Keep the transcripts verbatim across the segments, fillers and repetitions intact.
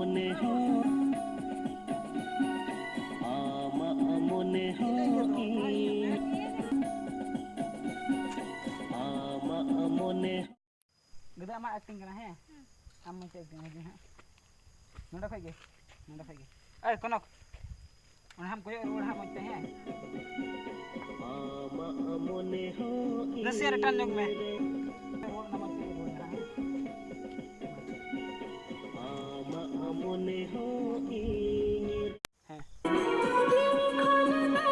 ᱢᱚᱱᱮ ᱦᱚᱸ, ᱟᱢᱟᱜ ᱢᱚᱱᱮ ᱦᱚᱸ ᱤᱧ, ᱟᱢᱟᱜ ᱢᱚᱱᱮ᱾ ᱜᱤᱫᱽᱨᱟᱹ ᱟᱢᱟᱜ acting ᱠᱟᱱᱟ, ᱦᱮᱸ? ᱟᱢ ᱢᱚᱡᱽ ᱛᱮ acting ᱦᱤᱡᱩᱜ ᱦᱟᱸᱜ᱾ ᱱᱚᱸᱰᱮ ᱠᱷᱚᱡ ᱜᱮ, ᱱᱚᱸᱰᱮ ᱠᱷᱚᱡ ᱜᱮ᱾ ᱮᱭ ᱠᱚᱱᱚᱠ, ᱚᱸᱰᱮ ᱦᱟᱸᱜ ᱠᱚᱭᱚᱜ ᱨᱩᱣᱟᱹᱲ ᱦᱟᱸᱜ ᱢᱚᱡᱽ ᱛᱮ, ᱦᱮᱸ? ᱟᱢᱟᱜ ᱢᱚᱱᱮ ᱦᱚᱸ ᱱᱟᱥᱮᱭᱟᱜ return ᱧᱚᱜ ᱢᱮ᱾ ᱨᱩᱣᱟᱹᱲ ᱚᱱᱟ ᱢᱚᱡᱽ ᱛᱮ ᱨᱩᱣᱟᱹᱲ ᱢᱮ ᱦᱟᱸᱜ, ᱦᱮᱸ? ᱟᱢᱟᱜ ᱢᱚᱱᱮ ᱦᱚᱸ ᱤᱧ᱾ ᱦᱮᱸ᱾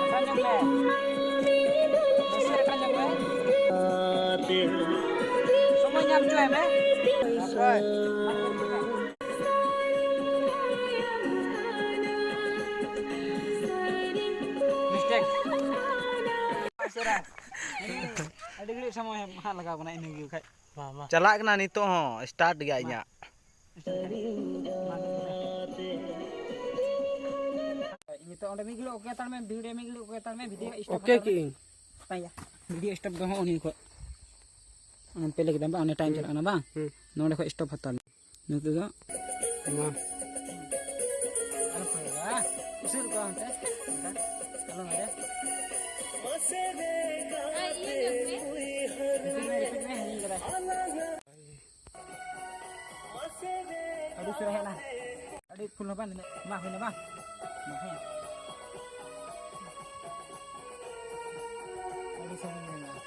ᱨᱟᱠᱟᱵ ᱧᱚᱜ ᱢᱮ᱾ ᱵᱮᱥ ᱨᱟᱠᱟᱵ ᱧᱚᱜ ᱢᱮ᱾ ᱥᱚᱢᱚᱭ ᱧᱟᱢ ᱦᱚᱪᱚᱭ ᱢᱮ᱾ ᱦᱟᱯᱳᱭ᱾ Mistake᱾ ᱟᱹᱰᱤ ᱜᱷᱟᱹᱲᱤᱡ ᱥᱚᱢᱚᱭ ᱦᱟᱸᱜ ᱞᱟᱜᱟᱣ ᱠᱟᱱᱟ, ᱤᱱᱟᱹ ᱜᱮ ᱵᱟᱠᱷᱟᱡ᱾ ᱢᱟ, ᱢᱟ᱾ ᱪᱟᱞᱟᱜ ᱠᱟᱱᱟ ᱱᱤᱛᱚᱜ ᱦᱚᱸ, start ᱜᱮᱭᱟ ᱤᱧᱟᱹᱜ᱾ ᱱᱤᱛᱚᱜ ᱚᱸᱰᱮ ᱢᱤᱫ ᱜᱷᱟᱹᱲᱤᱡ okay ᱦᱟᱛᱟᱲ ᱢᱮ, video ᱢᱤᱫ ᱜᱷᱟᱹᱲᱤᱡ okay ᱦᱟᱛᱟᱲ ᱢᱮ, video stop okay ᱦᱟᱛᱟᱲ ᱢᱮ᱾ ᱠᱤ? ᱛᱟᱭᱟ, video stop ᱫᱚ ᱦᱚᱸᱜᱼᱚ ᱱᱤᱭᱟᱹ ᱠᱷᱚᱡ᱾ ᱚᱱᱟ ᱯᱮ ᱞᱟᱹᱜᱤᱫ ᱵᱟᱝ, ᱚᱱᱟ time ᱦᱩᱸ᱾ ᱪᱟᱞᱟᱜ ᱠᱟᱱᱟ ᱵᱟᱝ? ᱦᱩᱸ᱾ ᱱᱚᱰᱮ ᱠᱷᱚᱡ stop ᱦᱟᱛᱟᱲ ᱢᱮ᱾ ᱱᱤᱛᱚᱜ ᱫᱚ ᱢᱟ᱾ ᱟᱞᱚ ᱠᱷᱚᱭᱚᱜᱼᱟ᱾ ᱩᱥᱟᱹᱨ ᱠᱚᱜᱼᱟ ᱚᱱᱛᱮ᱾ ᱚᱱᱠᱟ᱾ ᱟᱞᱚ ᱱᱚᱰᱮ᱾ Repeat ᱢᱮ, repeat ᱢᱮ, ᱦᱤᱲᱤᱧ ᱠᱟᱫᱟ᱾ ᱟᱹᱰᱤ ᱩᱥᱟᱹᱨᱟ ᱦᱮᱡ ᱮᱱᱟ᱾ ᱟᱹᱰᱤ full ᱦᱚᱸ ᱵᱟᱝ, ᱱᱤᱱᱟᱹᱜ ᱢᱟ ᱦᱩᱭᱱᱟ ᱵᱟᱝ? ᱢᱟ ᱦᱮᱸ᱾ ᱟᱹᱰᱤ ᱥᱟᱺᱜᱤᱧ ᱢᱮᱱᱟᱜᱼᱟ᱾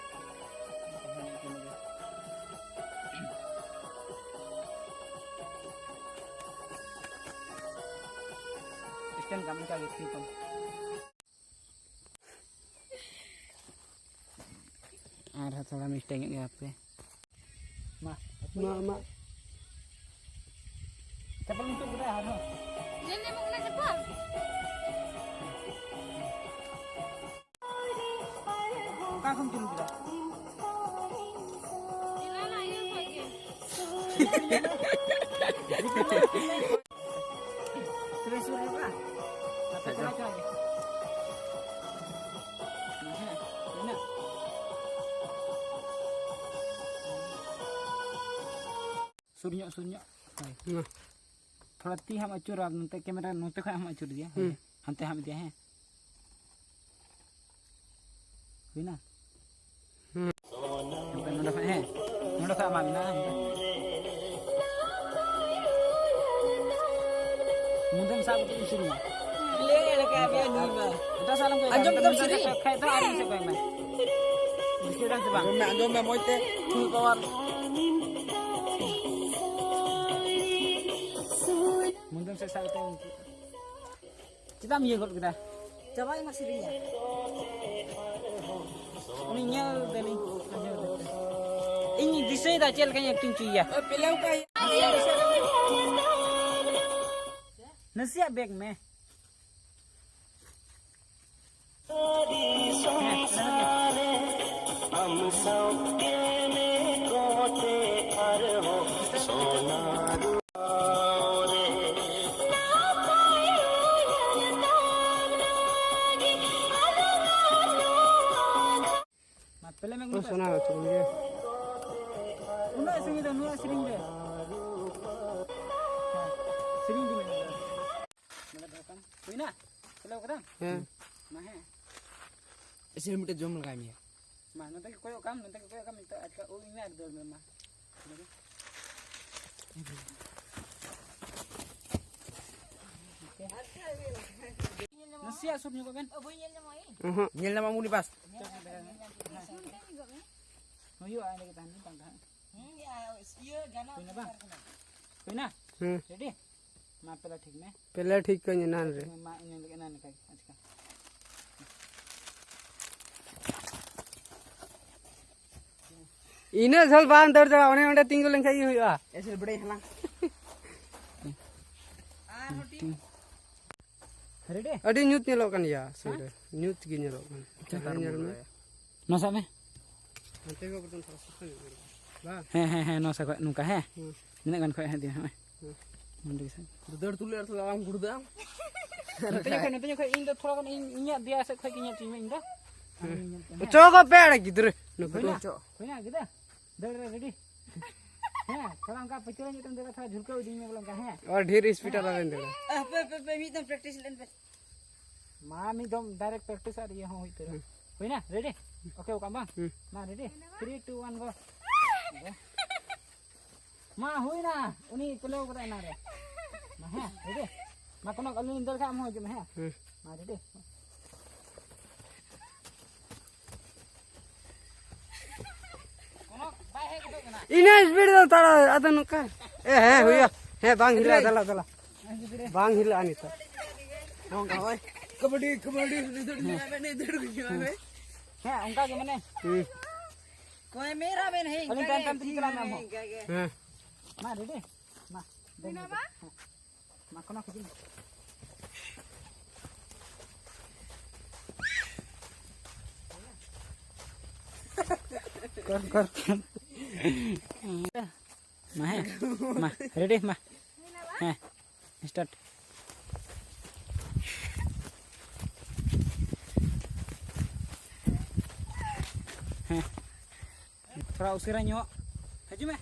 Stand ᱠᱟᱜ ᱢᱮ, ᱤᱱᱠᱟ ᱜᱮ ᱛᱷᱤᱨ ᱠᱚᱜ ᱢᱮ᱾ ᱟᱨᱦᱚᱸ ᱛᱷᱚᱲᱟ mistake ᱧᱚᱜ ᱜᱮᱭᱟ ᱦᱟᱯᱮ᱾ ᱢᱟ, ᱢᱟ, ᱢᱟ᱾ ᱪᱟᱯᱚᱞ ᱱᱤᱛᱚᱜ ᱜᱮ ᱟᱨᱦᱚᱸ᱾ ᱧᱮᱞ ᱧᱟᱢᱚᱜ ᱠᱟᱱᱟ ᱪᱟᱯᱚᱞ? ᱚᱠᱟ ᱠᱷᱚᱱ ᱪᱩᱨᱩᱡ ᱠᱮᱫᱟ? ᱮᱱᱟ ᱱᱟ ᱤᱭᱟᱹ ᱠᱷᱚᱡ ᱜᱮ᱾ ᱥᱩᱨ ᱨᱮ ᱥᱩᱨ ᱨᱮ ᱵᱟ? ᱟᱯᱮ ᱪᱟᱞᱟᱣ ᱪᱟᱞᱟᱣ ᱜᱮ᱾ ᱦᱮᱸ, ᱤᱱᱟᱹᱜ᱾ ᱥᱩᱨ ᱧᱚᱜ, ᱥᱩᱨ ᱧᱚᱜ᱾ ᱦᱳᱭ᱾ ᱦᱩᱸ᱾ ᱛᱷᱚᱲᱟ ᱛᱤ ᱦᱟᱸᱜ ᱟᱹᱪᱩᱨᱟ, ᱱᱚᱛᱮ ᱠᱮᱢᱮᱨᱟ ᱱᱚᱛᱮ ᱠᱷᱚᱱ ᱦᱟᱸᱜ ᱟᱹᱪᱩᱨ ᱤᱫᱤᱭᱟ᱾ ᱦᱩᱸ᱾ ᱦᱟᱱᱛᱮ ᱦᱟᱸᱜ ᱤᱫᱤᱭᱟ, ᱦᱮᱸ᱾ ᱦᱩᱭᱱᱟ? ᱦᱩᱸ᱾ ᱱᱚᱸᱰᱮ ᱠᱷᱚᱱ, ᱦᱮᱸ᱾ ᱱᱚᱸᱰᱮ ᱠᱷᱚᱱ ᱟᱢᱟᱜ ᱢᱮᱱᱟᱜᱼᱟ, ᱦᱟᱱᱛᱮ᱾ ᱢᱩᱫᱟᱹᱢ ᱥᱟᱵ ᱠᱟᱛᱮ ᱤᱧ ᱥᱮᱨᱮᱧᱟ᱾ ᱞᱟᱹᱭ ᱞᱮᱠᱟ ᱜᱮ ᱱᱩᱭ ᱢᱟ᱾ ᱮᱴᱟᱜ ᱥᱮᱫ ᱟᱞᱚᱢ ᱠᱚᱭᱚᱜᱟ, ᱟᱸᱡᱚᱢ ᱢᱩᱫᱟᱹᱢ ᱠᱮᱫᱟᱢ ᱥᱟᱵ ᱥᱮᱨᱮᱧ? ᱠᱟᱛᱮ ᱠᱷᱟᱡ ᱫᱚ ᱟᱨ ᱤᱧ ᱥᱮᱫ ᱠᱚᱭᱚᱜ ᱢᱮ᱾ ᱵᱩᱡᱷᱟᱹᱣ ᱫᱟᱢ ᱥᱮ ᱵᱟᱝ? ᱟᱸᱡᱚᱢ ᱢᱮ, ᱟᱸᱡᱚᱢ ᱢᱮ ᱢᱚᱡᱽ ᱛᱮ, full power᱾ ᱢᱩᱫᱟᱹᱢ ᱥᱮᱫ ᱥᱟᱵ ᱠᱟᱛᱮ ᱪᱮᱫᱟᱜ ᱮᱢ ᱤᱭᱟᱹ ᱜᱚᱫ ᱠᱮᱫᱟ? ᱪᱟᱵᱟᱭᱮᱱᱟ ᱥᱮᱨᱮᱧ᱾ ᱩᱱᱤ ᱧᱮᱞ ᱫᱟᱞᱤᱧ᱾ ᱤᱧ ᱫᱤᱥᱟᱹᱭᱮᱫᱟ ᱪᱮᱫ ᱞᱮᱠᱟᱧ acting ᱦᱚᱪᱚᱭᱮᱭᱟ᱾ ᱱᱟᱥᱮᱭᱟᱜ back ᱢᱮ᱾ ᱢᱟ ᱯᱮᱞᱮ ᱢᱮ ᱚ, ᱜᱩᱰᱩ᱾ ᱥᱚᱱᱟ ᱦᱚᱪᱚ ᱠᱚ ᱜᱮ᱾ ᱩᱱᱟᱹᱜ ᱥᱟᱺᱜᱤᱧ ᱫᱚ, ᱱᱩᱱᱟᱹᱜ ᱥᱮᱨᱮᱧ ᱨᱮ᱾ ᱦᱮᱸ, ᱥᱮᱨᱮᱧ ᱫᱚ ᱢᱮᱱᱟᱜᱼᱟ᱾ ᱱᱚᱰᱮ ᱫᱚᱦᱚ ᱠᱟᱢ᱾ ᱦᱩᱭᱱᱟ? ᱯᱮᱞᱮᱣ ᱠᱟᱫᱟᱢ? ᱦᱮᱸ᱾ ᱢᱟ ᱦᱮᱸ᱾ ᱮᱥᱮ ᱢᱤᱫᱴᱮᱡ ᱡᱚᱢ ᱞᱟᱜᱟᱭ ᱢᱮᱭᱟ᱾ ᱢᱟ ᱱᱚᱛᱮ ᱜᱮ ᱠᱚᱭᱚᱜ ᱠᱟᱢ, ᱱᱚᱛᱮ ᱜᱮ ᱠᱚᱭᱚᱜ ᱠᱟᱢ, ᱱᱤᱛᱚᱜ ᱟᱪᱠᱟ ᱩᱵ ᱤᱧ ᱢᱮ ᱟᱨ ᱫᱟᱹᱲ ᱢᱮ ᱢᱟ᱾ ᱱᱟᱥᱮᱭᱟᱜ ᱥᱩᱨ ᱧᱚᱜᱚᱜ ᱵᱮᱱ᱾ ᱚᱦᱚᱸ᱾ ᱧᱮᱞ ᱧᱟᱢᱟᱢ ᱩᱱᱤ ᱵᱟᱥ᱾ ᱦᱩᱭᱩᱜᱼᱟ, ᱮᱸᱰᱮ ᱜᱮ ᱛᱟᱦᱮᱱ ᱵᱤᱱ, ᱵᱟᱝ ᱫᱚ ᱦᱟᱸᱜ᱾ ᱦᱩᱭᱱᱟ ᱵᱟᱝ? ᱦᱩᱭᱱᱟ? ᱦᱩᱸ᱾ Ready? ᱢᱟ ᱯᱮᱞᱟ ᱴᱷᱤᱠ ᱢᱮ᱾ ᱯᱮᱞᱟ ᱴᱷᱤᱠ ᱠᱟᱹᱧ ᱮᱱᱟᱱ ᱨᱮ᱾ ᱢᱟ ᱤᱧ ᱞᱟᱹᱜᱤᱫ ᱮᱱᱟᱱ ᱞᱮᱠᱟ ᱜᱮ, ᱟᱪᱠᱟ᱾ ᱤᱱᱟᱹᱜ ᱡᱷᱟᱹᱞ ᱵᱟᱝ ᱫᱟᱹᱲ ᱫᱟᱲᱮᱭᱟᱜᱼᱟ, ᱚᱱᱮ ᱚᱸᱰᱮ ᱛᱤᱸᱜᱩ ᱞᱮᱱᱠᱷᱟᱱ ᱜᱮ ᱦᱩᱭᱩᱜᱼᱟ᱾ ᱮᱥᱮ ᱵᱮᱲᱮ ᱦᱟᱞᱟᱝ᱾ Ready? ᱟᱹᱰᱤ ᱧᱩᱛ ᱧᱮᱞᱚᱜ ᱠᱟᱱ ᱜᱮᱭᱟ ᱥᱩᱨ ᱨᱮ᱾ ᱦᱮᱸ? ᱧᱩᱛ ᱜᱮ ᱧᱮᱞᱚᱜ ᱠᱟᱱᱟ᱾ ᱪᱮᱫ ᱧᱮᱞ ᱢᱮ᱾ ᱱᱚᱣᱟ ᱥᱟᱵ ᱢᱮ᱾ ᱦᱟᱱᱛᱮ ᱠᱚ ᱵᱚᱨᱪᱚᱝ ᱛᱷᱚᱲᱟ ᱥᱩᱥᱟᱹᱨ ᱧᱚᱜ ᱜᱮ᱾ ᱵᱟᱝ? ᱦᱮᱸ, ᱦᱮᱸ, ᱦᱮᱸ, ᱱᱚᱣᱟ ᱥᱟᱵ ᱠᱷᱚᱡ ᱱᱚᱝᱠᱟ, ᱦᱮᱸ᱾ ᱦᱩᱸ᱾ ᱱᱤᱱᱟᱹᱜ ᱜᱟᱱ ᱠᱷᱚᱡ ᱦᱮᱸ, ᱫᱤᱭᱟ, ᱦᱮᱸ᱾ ᱦᱩᱸ᱾ ᱫᱟᱹᱲ ᱛᱩᱞᱩᱡ ᱟᱨ ᱛᱷᱚᱲᱟ ᱟᱢ ᱜᱩᱲᱫᱟᱹᱜ ᱟᱢ᱾ ᱱᱚᱛᱮ ᱠᱷᱚᱡ, ᱱᱚᱛᱮ ᱠᱷᱚᱡ ᱤᱧ ᱫᱚ ᱛᱷᱚᱲᱟ ᱜᱟᱱ ᱤᱧ, ᱤᱧᱟᱹᱜ ᱫᱮᱭᱟ ᱥᱮᱫ ᱠᱷᱚᱡ ᱜᱮ ᱤᱧᱟᱹᱜ ᱴᱤᱢ ᱤᱧ ᱫᱚ᱾ ᱦᱩᱸ᱾ ᱟᱢ ᱧᱮᱞ ᱯᱮ, ᱦᱮᱸ᱾ ᱚᱪᱚᱜᱚᱜ ᱯᱮ ᱟᱲᱮ ᱜᱤᱫᱽᱨᱟᱹ᱾ ᱱᱩᱠᱩ ᱫᱚ ᱦᱩᱭᱱᱟ? ᱚᱪᱚᱜ᱾ ᱦᱩᱭᱱᱟ ᱜᱤᱫᱽᱨᱟᱹ? ᱫᱟᱹᱲ ᱨᱮ ready? ᱦᱮᱸ, ᱛᱷᱚᱲᱟ ᱚᱱᱠᱟ ᱯᱟᱹᱪᱷᱞᱟᱹ ᱧᱚᱜ ᱛᱮᱢ ᱫᱟᱹᱲᱟ, ᱛᱷᱚᱲᱟ ᱡᱷᱩᱞᱠᱟᱹᱣ ᱤᱫᱤᱧ ᱢᱮ ᱵᱚᱞᱮ ᱚᱱᱠᱟ, ᱦᱮᱸ᱾ ᱟᱨ ᱰᱷᱮᱨ speed ᱟᱞᱚᱵᱮᱱ ᱫᱟᱹᱲᱟ᱾ ᱦᱟᱯᱮ, ᱦᱟᱯᱮ, ᱦᱟᱯᱮ, ᱢᱤᱫ ᱫᱚᱢ practice ᱞᱮᱱ ᱯᱮ᱾ ᱢᱟ, ᱢᱤᱫ ᱫᱚᱢ direct practice ᱟᱨ ᱤᱭᱟᱹ ᱦᱚᱸ ᱦᱩᱭ ᱩᱛᱟᱹᱨᱟ᱾ ᱦᱩᱸ᱾ ᱦᱩᱭᱱᱟ? Ready? OK ᱠᱟᱜ ᱵᱟᱝ? ᱦᱩᱸ᱾ ᱢᱟ, ready? Three, two, one, go. ᱢᱟ, ᱦᱩᱭᱱᱟ᱾ ᱩᱱᱤ ᱯᱞᱮᱣ ᱠᱟᱫᱟ ᱮᱱᱟᱝ ᱨᱮ᱾ ᱢᱟ, ᱦᱮᱸ, ready? ᱢᱟ, ᱠᱳᱱᱳ ᱟᱞᱚ ᱞᱤᱧ ᱫᱟᱹᱲ ᱠᱷᱟᱡ ᱟᱢ ᱦᱚᱸ ᱦᱤᱡᱩᱜ ᱢᱮ, ᱦᱮᱸ? ᱦᱩᱸ᱾ ᱢᱟ, ready? ᱤᱱᱟᱹ speed ᱫᱚ ᱛᱟᱲᱟ, ᱟᱫᱚ ᱱᱚᱝᱠᱟ᱾ ᱮ, ᱦᱮᱸ, ᱦᱩᱭᱩᱜᱼᱟ᱾ ᱦᱮᱸ, ᱵᱟᱝ ᱦᱤᱞᱟᱹᱜᱼᱟ, ᱫᱮᱞᱟ, ᱫᱮᱞᱟ᱾ ᱵᱟᱝ ᱦᱤᱞᱟᱹᱜᱼᱟ ᱱᱤᱛᱚᱜ᱾ ᱱᱚᱝᱠᱟ, ᱦᱳᱭ᱾ ᱠᱟᱵᱟᱰᱤ, ᱠᱟᱵᱟᱰᱤ, ᱫᱟᱹᱲ ᱜᱩᱡᱩᱜ ᱢᱮ, ᱫᱟᱹᱲ ᱜᱩᱡᱩᱜ ᱢᱮ᱾ ᱦᱮᱸ, ᱚᱱᱠᱟ ᱜᱮ ᱢᱟᱱᱮ᱾ ᱦᱩᱸ᱾ ᱠᱚᱭ ᱢᱮᱨᱟ ᱵᱮᱱ ᱦᱮ, ᱟᱹᱞᱤᱧ ᱤᱱᱠᱟ ᱛᱟᱭᱚᱢ ᱜᱮ, ᱛᱟᱭᱚᱢ ᱛᱮ ᱴᱷᱤᱠ ᱪᱟᱞᱟᱜ ᱢᱮ ᱢᱮ, ᱟᱢ ᱦᱚᱸ᱾ ᱤᱱᱠᱟ ᱜᱮ᱾ ᱦᱮᱸ᱾ ᱢᱟ, ready? ᱢᱟ, ᱦᱩᱭᱱᱟ ᱵᱟ? ᱦᱮᱸ᱾ ᱢᱟ, ᱠᱳᱱᱳ ᱠᱷᱩᱡᱤ ᱢᱮ᱾ ᱠᱚᱨ, ᱠᱚᱨ, ᱠᱚᱨ᱾ ᱢᱟ, ᱦᱮᱸ᱾ ᱢᱟ, ready? ᱢᱟ᱾ ᱦᱮᱸ, start᱾ ᱦᱮᱸ᱾ ᱛᱷᱚᱲᱟ ᱩᱥᱟᱹᱨᱟ ᱧᱚᱜ᱾ ᱦᱤᱡᱩᱜ ᱢᱮ᱾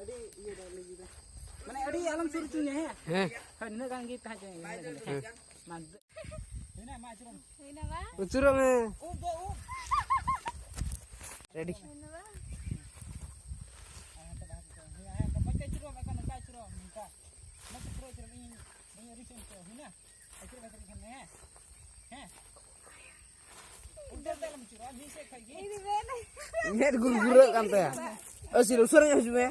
ᱟᱹᱰᱤ ᱤᱭᱟᱹ ᱫᱚ ᱞᱟᱹᱜᱤᱫ ᱫᱚ᱾ ᱢᱟᱱᱮ, ᱟᱹᱰᱤ ᱟᱞᱚᱢ ᱥᱩᱨ ᱦᱚᱪᱚᱧᱟ, ᱦᱮᱸ? ᱦᱮᱸ᱾ ᱦᱳᱭ, ᱱᱤᱱᱟᱹᱜ ᱜᱟᱱ ᱜᱮ ᱛᱟᱦᱮᱸ ᱦᱚᱪᱚᱧᱟ, ᱱᱤᱱᱟᱹᱜ ᱜᱟᱱ ᱜᱮ᱾ ᱦᱮᱸ᱾ ᱢᱟ, ᱦᱩᱭᱱᱟ, ᱢᱟ, ᱟᱹᱪᱩᱨᱚᱜ ᱢᱮ᱾ ᱦᱩᱭᱱᱟ ᱵᱟ? ᱟᱹᱪᱩᱨᱚᱜ ᱢᱮ᱾ ᱩᱵ ᱫᱚ ᱩᱵ᱾ Ready? ᱦᱩᱭᱱᱟ ᱵᱟ? ᱟᱨ ᱦᱟᱱᱛᱮ ᱵᱟᱦᱟ ᱠᱚ᱾ ᱦᱩᱭᱱᱟ, ᱦᱮᱸ, ᱢᱚᱡᱽ ᱛᱮ ᱟᱹᱪᱩᱨᱚᱜ ᱢᱮ, ᱮᱠᱷᱚᱱ ᱱᱚᱝᱠᱟ ᱟᱹᱪᱩᱨᱚᱜ ᱢᱮ, ᱱᱚᱝᱠᱟ᱾ ᱢᱚᱡᱽ ᱛᱮ ᱯᱩᱨᱟᱹ ᱟᱹᱪᱩᱨᱚᱜ ᱢᱮ, ᱤᱧ, ᱤᱧ ᱟᱹᱰᱤ ᱥᱮᱫ ᱟᱹᱪᱩᱨᱚᱜ ᱢᱮ, ᱦᱮᱸ? ᱦᱮᱸ? ᱩᱞᱴᱟᱹ ᱛᱮ ᱟᱞᱚᱢ ᱟᱹᱪᱩᱨᱚᱜᱼᱟ, ᱢᱤᱫ ᱥᱮᱫ ᱠᱷᱚᱡ ᱜᱮ᱾ ᱢᱮᱫ ᱜᱩᱨᱜᱩᱨᱟᱹᱜ ᱠᱟᱱ ᱛᱟᱭᱟ᱾ ᱟᱹᱥᱤ, ᱩᱥᱟᱹᱨᱟ ᱧᱚᱜ ᱦᱤᱡᱩᱜ ᱢᱮ᱾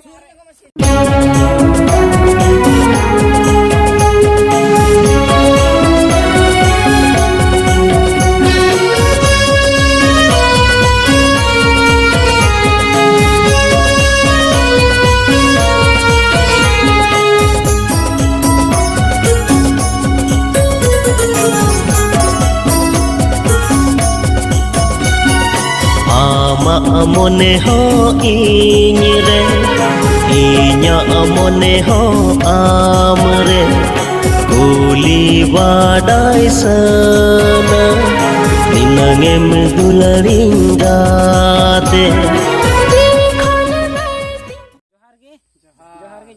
ᱟᱢᱟᱜ ᱢᱚᱱᱮ ᱦᱚᱸ ᱤᱧ ᱨᱮ, ᱤᱧᱟᱹᱜ ᱢᱚᱱᱮ ᱦᱚᱸ ᱟᱢ ᱨᱮ᱾ ᱠᱩᱞᱤ ᱵᱟᱰᱟᱭ ᱥᱟᱱᱟ, ᱛᱤᱱᱟᱹᱝ ᱮᱢ ᱫᱩᱞᱟᱹᱲᱤᱧ ᱜᱟᱛᱮ᱾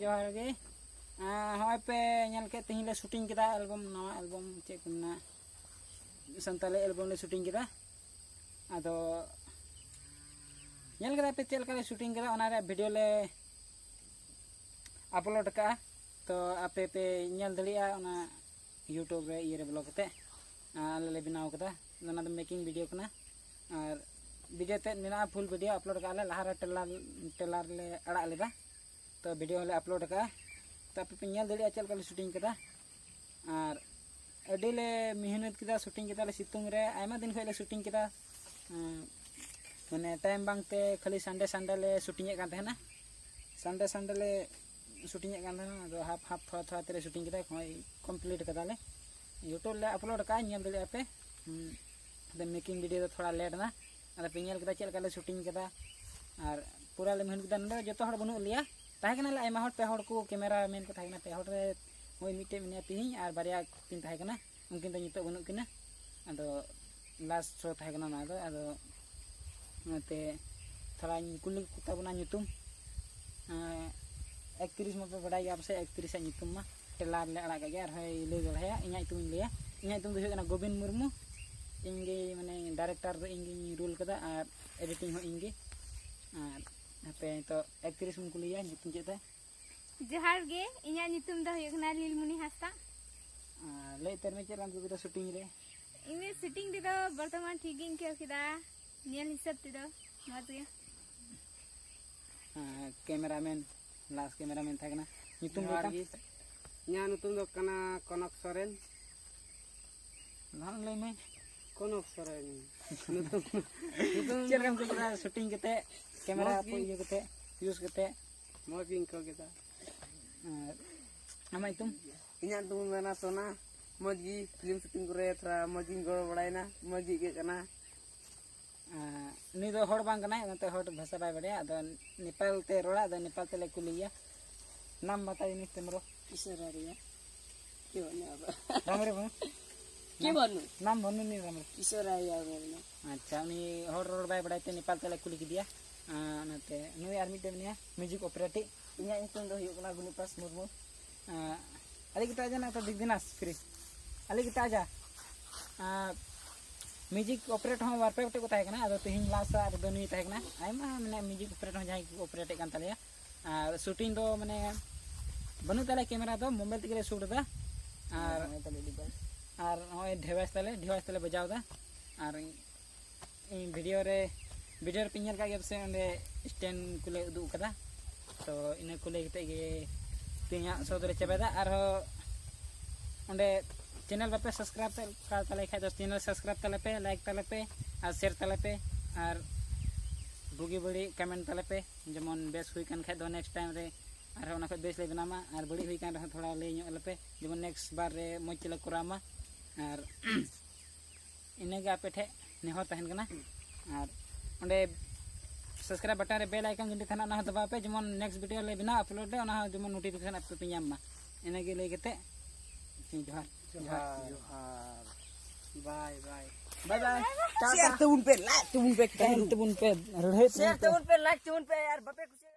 ᱡᱚᱦᱟᱨ ᱜᱮ᱾ ᱟᱨ ᱦᱚᱸᱜᱼᱚᱭ ᱯᱮ ᱧᱮᱞ ᱠᱮᱫ, ᱛᱮᱦᱮᱧ ᱞᱮ ᱥᱩᱴᱤᱝ ᱠᱮᱫᱟ ᱮᱞᱵᱟᱢ, ᱱᱟᱣᱟ ᱮᱞᱵᱟᱢ, ᱪᱮᱫ ᱠᱚ ᱢᱮᱱᱟ, ᱥᱟᱱᱛᱟᱞᱤ ᱮᱞᱵᱟᱢ ᱞᱮ ᱥᱩᱴᱤᱝ ᱠᱮᱫᱟ᱾ ᱟᱫᱚ ᱧᱮᱞ ᱠᱮᱫᱟ ᱯᱮ ᱪᱮᱫ ᱞᱮᱠᱟ ᱞᱮ ᱥᱩᱴᱤᱝ ᱠᱮᱫᱟ, ᱚᱱᱟ ᱨᱮᱭᱟᱜ ᱵᱷᱤᱰᱤᱭᱳ ᱞᱮ ᱟᱯᱞᱳᱰ ᱠᱟᱜᱼᱟ᱾ ᱛᱚ ᱟᱯᱮ ᱯᱮ ᱧᱮᱞ ᱫᱟᱲᱮᱭᱟᱜᱼᱟ ᱚᱱᱟ ᱭᱩᱴᱩᱵᱽ ᱨᱮ, ᱤᱭᱟᱹ ᱨᱮ ᱵᱞᱚᱜ ᱠᱟᱛᱮ ᱟᱞᱮ ᱞᱮ ᱵᱮᱱᱟᱣ ᱠᱟᱫᱟ᱾ ᱚᱱᱟ ᱫᱚ ᱢᱮᱠᱤᱝ ᱵᱷᱤᱰᱤᱭᱳ ᱠᱟᱱᱟ᱾ ᱟᱨ ᱵᱷᱤᱰᱤᱭᱳ ᱛᱮᱫ ᱢᱮᱱᱟᱜᱼᱟ, ᱯᱷᱩᱞ ᱵᱷᱤᱰᱤᱭᱳ ᱟᱯᱞᱳᱰ ᱠᱟᱜᱼᱟ ᱞᱮ, ᱞᱟᱦᱟ ᱨᱮ ᱴᱨᱮᱞᱟᱨ, ᱴᱨᱮᱞᱟᱨ ᱞᱮ ᱟᱲᱟᱜ ᱞᱮᱫᱟ᱾ ᱛᱚ ᱵᱷᱤᱰᱤᱭᱳ ᱦᱚᱸᱞᱮ ᱟᱯᱞᱳᱰ ᱠᱟᱜᱼᱟ᱾ ᱛᱚ ᱟᱯᱮ ᱯᱮ ᱧᱮᱞ ᱫᱟᱲᱮᱭᱟᱜᱼᱟ ᱪᱮᱫ ᱞᱮᱠᱟ ᱞᱮ ᱥᱩᱴᱤᱝ ᱠᱮᱫᱟ᱾ ᱟᱨ ᱟᱹᱰᱤ ᱞᱮ ᱢᱮᱦᱱᱚᱛ ᱠᱮᱫᱟ, ᱥᱩᱴᱤᱝ ᱠᱮᱫᱟ ᱞᱮ ᱥᱤᱛᱩᱝ ᱨᱮ, ᱟᱭᱢᱟ ᱫᱤᱱ ᱠᱷᱚᱱ ᱞᱮ ᱥᱩᱴᱤᱝ ᱠᱮᱫᱟ᱾ ᱦᱮᱸ, ᱢᱟᱱᱮ ᱴᱟᱭᱤᱢ ᱵᱟᱝᱛᱮ ᱠᱷᱟᱹᱞᱤ ᱥᱟᱱᱰᱮ ᱥᱟᱱᱰᱮ ᱞᱮ ᱥᱩᱴᱤᱝ ᱮᱫ ᱠᱟᱱ ᱛᱟᱦᱮᱱᱟ, ᱥᱟᱱᱰᱮ ᱥᱟᱱᱰᱮ ᱞᱮ ᱥᱩᱴᱤᱝ ᱮᱫ ᱠᱟᱱ ᱛᱟᱦᱮᱱᱟ᱾ ᱟᱫᱚ ᱦᱟᱯ ᱦᱟᱯ ᱛᱷᱚᱲᱟ ᱛᱷᱚᱲᱟ ᱛᱮᱞᱮ ᱥᱩᱴᱤᱝ ᱠᱮᱫᱟ, ᱱᱚᱜᱼᱚᱭ ᱠᱚᱢᱯᱞᱤᱴ ᱠᱟᱫᱟᱞᱮ᱾ ᱭᱩᱴᱩᱵᱽ ᱞᱮ ᱟᱯᱞᱳᱰ ᱠᱟᱜᱼᱟ, ᱧᱮᱞ ᱫᱟᱲᱮᱭᱟᱜᱼᱟ ᱯᱮ᱾ ᱦᱩᱸ, ᱟᱫᱚ ᱢᱮᱠᱤᱝ ᱵᱷᱤᱰᱤᱭᱳ ᱫᱚ ᱛᱷᱚᱲᱟ ᱞᱮᱴ ᱮᱱᱟ᱾ ᱟᱫᱚ ᱯᱮ ᱧᱮᱞ ᱠᱮᱫᱟ ᱪᱮᱫ ᱞᱮᱠᱟ ᱞᱮ ᱥᱩᱴᱤᱝ ᱠᱮᱫᱟ᱾ ᱟᱨ ᱯᱩᱨᱟ ᱞᱮ ᱢᱮᱦᱱᱚᱛ ᱠᱮᱫᱟ᱾ ᱱᱚᱰᱮ ᱫᱚ ᱡᱚᱛᱚ ᱦᱚᱲ ᱵᱟᱹᱱᱩᱜ ᱞᱮᱭᱟ, ᱛᱟᱦᱮᱸ ᱠᱟᱱᱟᱞᱮ ᱟᱭᱢᱟ ᱦᱚᱲ, ᱯᱮ ᱦᱚᱲ ᱠᱚ ᱠᱮᱢᱮᱨᱟ ᱢᱮᱱ ᱠᱚ ᱛᱟᱦᱮᱸ ᱠᱟᱱᱟ, ᱯᱮ ᱦᱚᱲ ᱨᱮ ᱱᱚᱜᱼᱚᱭ ᱢᱤᱫᱴᱮᱡ ᱢᱮᱱᱟᱭᱟ ᱛᱤᱦᱤᱧ ᱟᱨ ᱵᱟᱨᱭᱟ ᱠᱤᱱ ᱛᱟᱦᱮᱸ ᱠᱟᱱᱟ, ᱩᱱᱠᱤᱱ ᱫᱚ ᱱᱤᱛᱚᱜ ᱵᱟᱹᱱᱩᱜ ᱠᱤᱱᱟ᱾ ᱟᱫᱚ ᱞᱟᱥᱴ ᱥᱳ ᱛᱟᱦᱮᱸ ᱠᱟᱱᱟ ᱱᱚᱣᱟ ᱫᱚ᱾ ᱟᱫᱚ ᱚᱱᱟᱛᱮ ᱛᱷᱚᱲᱟᱧ ᱠᱩᱞᱤ ᱠᱚ ᱛᱟᱵᱚᱱᱟ ᱧᱩᱛᱩᱢ᱾ ᱮᱸ, ᱮᱠᱛᱨᱤᱥ ᱢᱟᱯᱮ ᱵᱟᱰᱟᱭ ᱜᱮᱭᱟ ᱯᱟᱥᱮᱡ, ᱮᱠᱛᱨᱤᱥ ᱟᱜ ᱧᱩᱛᱩᱢ ᱢᱟ ᱴᱮᱞᱟᱨ ᱞᱮ ᱟᱲᱟᱜ ᱠᱟᱜ ᱜᱮ᱾ ᱟᱨᱦᱚᱸᱭ ᱞᱟᱹᱭ ᱫᱟᱲᱮᱭᱟᱜᱼᱟ, ᱤᱧᱟᱹᱜ ᱧᱩᱛᱩᱢᱤᱧ ᱞᱟᱹᱭᱟ᱾ ᱤᱧᱟᱹᱜ ᱧᱩᱛᱩᱢ ᱫᱚ ᱦᱩᱭᱩᱜ ᱠᱟᱱᱟ ᱜᱳᱵᱤᱱ ᱢᱩᱨᱢᱩ᱾ ᱤᱧ ᱜᱮ ᱢᱟᱱᱮ ᱰᱟᱭᱨᱮᱠᱴᱟᱨ ᱫᱚ ᱤᱧ ᱜᱤᱧ ᱨᱳᱞ ᱠᱟᱫᱟ ᱟᱨ ᱮᱰᱤᱴᱤᱝ ᱦᱚᱸ ᱤᱧ ᱜᱮ᱾ ᱟᱨ ᱦᱟᱯᱮ ᱱᱤᱛᱚᱜ ᱮᱠᱛᱨᱤᱥ ᱵᱚᱱ ᱠᱩᱞᱤᱭᱟ ᱧᱩᱛᱩᱢ ᱪᱮᱫ ᱛᱟᱭ᱾ ᱡᱚᱦᱟᱨ ᱜᱮ, ᱤᱧᱟᱹᱜ ᱧᱩᱛᱩᱢ ᱫᱚ ᱦᱩᱭᱩᱜ ᱠᱟᱱᱟ ᱞᱤᱞᱢᱩᱱᱤ ᱦᱟᱸᱥᱫᱟ᱾ ᱟᱨ ᱞᱟᱹᱭ ᱩᱛᱟᱹᱨ ᱢᱮ, ᱪᱮᱫ ᱞᱮᱠᱟᱢ ᱟᱹᱭᱠᱟᱹᱣ ᱠᱮᱫᱟ ᱥᱩᱴᱤᱝ ᱨᱮ? ᱤᱧ ᱫᱚ ᱥᱩᱴᱤᱝ ᱨᱮᱫᱚ ᱵᱚᱨᱛᱚᱢᱟᱱ ᱴᱷᱤᱠ ᱜᱤᱧ ᱟᱹᱭᱠᱟᱹᱣ ᱠᱮᱫᱟ, ᱧᱮᱞ ᱦᱤᱥᱟᱹᱵ ᱛᱮᱫᱚ ᱢᱚᱡᱽ ᱜᱮ᱾ ᱦᱮᱸ, ᱠᱮᱢᱮᱨᱟᱢᱮᱱ, ᱞᱟᱥ ᱠᱮᱢᱮᱨᱟᱢᱮᱱ ᱛᱟᱦᱮᱸ ᱠᱟᱱᱟ᱾ ᱧᱩᱛᱩᱢ ᱡᱚᱦᱟᱨ ᱞᱟᱹᱭ ᱛᱟᱢ? ᱜᱮ᱾ ᱤᱧᱟᱹᱜ ᱧᱩᱛᱩᱢ ᱫᱚ ᱠᱟᱱᱟ ᱠᱚᱱᱚᱠ ᱥᱚᱨᱮᱱ᱾ ᱱᱟᱦᱟᱜ ᱞᱟᱹᱭ ᱢᱮ᱾ ᱠᱚᱱᱚᱠ ᱥᱚᱨᱮᱱ᱾ ᱧᱩᱛᱩᱢ, ᱧᱩᱛᱩᱢ ᱪᱮᱫ ᱞᱮᱠᱟᱢ ᱟᱹᱭᱠᱟᱹᱣ ᱠᱮᱫᱟ ᱥᱩᱴᱤᱝ ᱠᱟᱛᱮ, ᱠᱮᱢᱮᱨᱟ ᱢᱚᱡᱽ ᱠᱚ ᱜᱮ᱾ ᱤᱭᱟᱹ ᱠᱟᱛᱮ, ᱤᱭᱩᱡᱽ ᱠᱟᱛᱮ? ᱢᱚᱡᱽ ᱜᱤᱧ ᱟᱹᱭᱠᱟᱹᱣ ᱠᱮᱫᱟ᱾ ᱟᱨ ᱟᱢᱟᱜ ᱧᱩᱛᱩᱢ? ᱤᱧᱟᱹᱜ ᱧᱩᱛᱩᱢ ᱫᱚ ᱠᱟᱱᱟ ᱥᱳᱱᱟ᱾ ᱢᱚᱡᱽ ᱜᱮ ᱯᱷᱤᱞᱢ ᱥᱩᱴᱤᱝ ᱠᱚᱨᱮ ᱛᱷᱚᱲᱟ ᱢᱚᱡᱽ ᱜᱤᱧ ᱜᱚᱲᱚ ᱵᱟᱲᱟᱭᱮᱱᱟ, ᱢᱚᱡᱽ ᱜᱮ ᱟᱹᱭᱠᱟᱹᱜ ᱠᱟᱱᱟ᱾ ᱟᱨ ᱱᱩᱭ ᱫᱚ ᱦᱚᱲ ᱵᱟᱝ ᱠᱟᱱᱟᱭ, ᱚᱱᱟᱛᱮ ᱦᱚᱲ ᱵᱷᱟᱥᱟ ᱵᱟᱭ ᱵᱟᱲᱟᱭᱟ᱾ ᱟᱫᱚ ᱱᱮᱯᱟᱞ ᱛᱮ ᱨᱚᱲᱟ, ᱟᱫᱚ ᱱᱮᱯᱟᱞ ᱛᱮᱞᱮ ᱠᱩᱞᱤᱭᱮᱭᱟ᱾ ᱱᱟᱢ ᱵᱟᱛᱟᱣ ᱡᱤᱱᱤᱥ ᱛᱮᱢᱨᱚ᱾ ᱠᱤᱥᱳᱨ ᱨᱟᱭᱟ᱾ ᱠᱮ ᱵᱟᱹᱱᱩᱜᱼᱟ ᱟᱵᱚ᱾ ᱨᱟᱢ ᱨᱮ ᱵᱟᱹᱱᱩ? ᱠᱮ ᱵᱟᱹᱱᱩ? ᱱᱟᱢ ᱵᱟᱹᱱᱩ ᱱᱤ ᱨᱟᱢ ᱨᱮ᱾ ᱠᱤᱥᱳᱨ ᱨᱟᱭᱟ ᱵᱚᱞᱮ᱾ ᱟᱪᱪᱷᱟ, ᱩᱱᱤ ᱦᱚᱲ ᱨᱚᱲ ᱵᱟᱭ ᱵᱟᱲᱟᱭ ᱛᱮ ᱱᱮᱯᱟᱞ ᱛᱮᱞᱮ ᱠᱩᱞᱤ ᱠᱮᱫᱮᱭᱟ᱾ ᱟᱨ ᱚᱱᱟᱛᱮ ᱱᱩᱭ ᱟᱨ ᱢᱤᱫᱴᱮᱱ ᱢᱮᱱᱟᱭᱟ, ᱢᱤᱣᱡᱤᱠ ᱚᱯᱟᱨᱮᱴᱤᱠ, ᱤᱧᱟᱹᱜ ᱧᱩᱛᱩᱢ ᱫᱚ ᱦᱩᱭᱩᱜ ᱠᱟᱱᱟ ᱜᱩᱱᱤᱯᱟᱥ ᱢᱩᱨᱢᱩ᱾ ᱟᱞᱮ ᱜᱮ ᱛᱟᱡᱟ ᱱᱟᱜ ᱫᱤᱠ ᱫᱤᱱᱟᱥ ᱯᱷᱨᱤ ᱟᱞᱮ ᱜᱮ ᱛᱟᱡᱟ᱾ ᱢᱤᱣᱡᱤᱠ ᱚᱯᱟᱨᱮᱴ ᱦᱚᱸ ᱵᱟᱨ ᱯᱮ ᱜᱚᱴᱮᱡ ᱠᱚ ᱛᱟᱦᱮᱸ ᱠᱟᱱᱟ, ᱟᱫᱚ ᱛᱮᱦᱮᱧ ᱞᱟᱥ ᱟᱨ ᱫᱚ ᱱᱩᱭ ᱛᱟᱦᱮᱸ ᱠᱟᱱᱟ᱾ ᱟᱭᱢᱟ ᱢᱟᱱᱮ ᱢᱤᱣᱡᱤᱠ ᱚᱯᱟᱨᱮᱴ ᱦᱚᱸ ᱡᱟᱦᱟᱸᱭ ᱠᱚ ᱚᱯᱟᱨᱮᱴ ᱮᱫ ᱠᱟᱱ ᱛᱟᱞᱮᱭᱟ᱾ ᱟᱨ ᱥᱩᱴᱤᱝ ᱫᱚ ᱢᱟᱱᱮ ᱵᱟᱹᱱᱩᱜ ᱛᱟᱞᱮᱭᱟ ᱠᱮᱢᱮᱨᱟ ᱫᱚ, ᱢᱳᱵᱟᱭᱤᱞ ᱛᱮᱜᱮ ᱞᱮ ᱥᱩᱴ ᱮᱫᱟ᱾ ᱟᱨ ᱟᱨ ᱱᱚᱜᱼᱚᱭ ᱰᱤᱵᱷᱟᱭᱤᱥ ᱛᱟᱞᱮ, ᱰᱤᱵᱷᱟᱭᱤᱥ ᱛᱟᱞᱮ ᱵᱟᱡᱟᱣ ᱮᱫᱟ᱾ ᱟᱨ ᱤᱧ ᱵᱷᱤᱰᱤᱭᱳ ᱨᱮ, ᱵᱷᱤᱰᱤᱭᱳ ᱨᱮᱯᱮ ᱧᱮᱞ ᱠᱟᱜ ᱜᱮᱭᱟ ᱯᱟᱥᱮᱡ, ᱚᱸᱰᱮ ᱥᱴᱮᱱᱰ ᱠᱚᱞᱮ ᱩᱫᱩᱜ ᱟᱠᱟᱫᱟ᱾ ᱛᱚ ᱤᱱᱟᱹ ᱠᱚ ᱞᱟᱹᱭ ᱠᱟᱛᱮ ᱜᱮ ᱛᱮᱦᱮᱧᱟᱜ ᱥᱳ ᱫᱚᱞᱮ ᱪᱟᱵᱟᱭᱮᱫᱟ᱾ ᱟᱨᱦᱚᱸ ᱚᱸᱰᱮ ᱪᱮᱱᱮᱞ ᱵᱟᱯᱮ ᱥᱟᱵᱥᱠᱨᱟᱭᱤᱵ ᱠᱟᱜ ᱛᱟᱞᱮ ᱠᱷᱟᱡ ᱫᱚ ᱪᱮᱱᱮᱞ ᱥᱟᱵᱥᱠᱨᱟᱭᱤᱵ ᱛᱟᱞᱮ ᱯᱮ, ᱞᱟᱭᱤᱠ ᱛᱟᱞᱮ ᱯᱮ ᱟᱨ ᱥᱮᱭᱟᱨ ᱛᱟᱞᱮ ᱯᱮ ᱟᱨ ᱵᱩᱜᱤ ᱵᱟᱹᱲᱤᱡ ᱠᱚᱢᱮᱱᱴ ᱛᱟᱞᱮ ᱯᱮ᱾ ᱡᱮᱢᱚᱱ ᱵᱮᱥ ᱦᱩᱭ ᱠᱟᱱ ᱠᱷᱟᱡ ᱫᱚ ᱱᱮᱠᱥᱴ ᱴᱟᱭᱤᱢ ᱨᱮ ᱟᱨᱦᱚᱸ ᱚᱱᱟ ᱠᱷᱚᱡ ᱵᱮᱥ ᱞᱮ ᱵᱮᱱᱟᱣᱟ, ᱟᱨ ᱵᱟᱹᱲᱤᱡ ᱦᱩᱭ ᱠᱟᱱ ᱨᱮᱦᱚᱸ ᱛᱷᱚᱲᱟ ᱞᱟᱹᱭ ᱧᱚᱜ ᱟᱞᱮ ᱯᱮ, ᱡᱮᱢᱚᱱ ᱱᱮᱠᱥᱴ ᱵᱟᱨ ᱨᱮ ᱢᱚᱡᱽ ᱛᱮᱞᱮ ᱠᱚᱨᱟᱣ ᱢᱟ᱾ ᱟᱨ ᱤᱱᱟᱹᱜᱮ ᱟᱯᱮ ᱴᱷᱮᱡ ᱱᱮᱦᱚᱨ ᱛᱟᱦᱮᱱ ᱠᱟᱱᱟ᱾ ᱟᱨ ᱚᱸᱰᱮ ᱥᱟᱵᱥᱠᱨᱟᱭᱤᱵ ᱵᱟᱴᱚᱱ ᱨᱮ ᱵᱮᱞ ᱟᱭᱠᱚᱱ ᱜᱷᱟᱱᱴᱤ ᱛᱟᱦᱮᱱᱟ, ᱚᱱᱟ ᱦᱚᱸ ᱫᱟᱵᱟᱣ ᱯᱮ, ᱡᱮᱢᱚᱱ ᱱᱮᱠᱥᱴ ᱵᱷᱤᱰᱤᱭᱳ ᱞᱮ ᱵᱮᱱᱟᱣ ᱟᱯᱞᱳᱰ ᱨᱮ, ᱚᱱᱟ ᱦᱚᱸ ᱡᱮᱢᱚᱱ ᱱᱳᱴᱤᱯᱷᱤᱠᱮᱥᱚᱱ ᱟᱯᱮ ᱯᱮ ᱧᱟᱢ ᱢᱟ᱾ ᱤᱱᱟᱹᱜᱮ ᱞᱟᱹᱭ ᱠᱟᱛᱮ ᱡᱚᱦᱟᱨ᱾ ᱡᱚᱦᱟᱨ᱾ ᱡᱚᱦᱟᱨ᱾ ᱵᱟᱭ ᱵᱟᱭ᱾ ᱵᱟᱭ ᱵᱟᱭ᱾ ᱴᱟᱴᱟ᱾ ᱥᱮᱭᱟᱨ ᱛᱟᱵᱚᱱ ᱯᱮ, ᱞᱟᱭᱤᱠ ᱛᱟᱵᱚᱱ ᱯᱮ, ᱠᱚᱢᱮᱱᱴ ᱛᱟᱵᱚᱱ ᱯᱮ, ᱨᱟᱹᱲᱦᱟᱹᱭ ᱛᱟᱵᱚᱱ ᱥᱮᱭᱟᱨ ᱯᱮ᱾ ᱛᱟᱵᱚᱱ ᱯᱮ, ᱞᱟᱭᱤᱠ ᱛᱟᱵᱚᱱ ᱯᱮ, ᱟᱨ ᱵᱟᱯᱮ ᱠᱩᱥᱤᱭᱟᱜ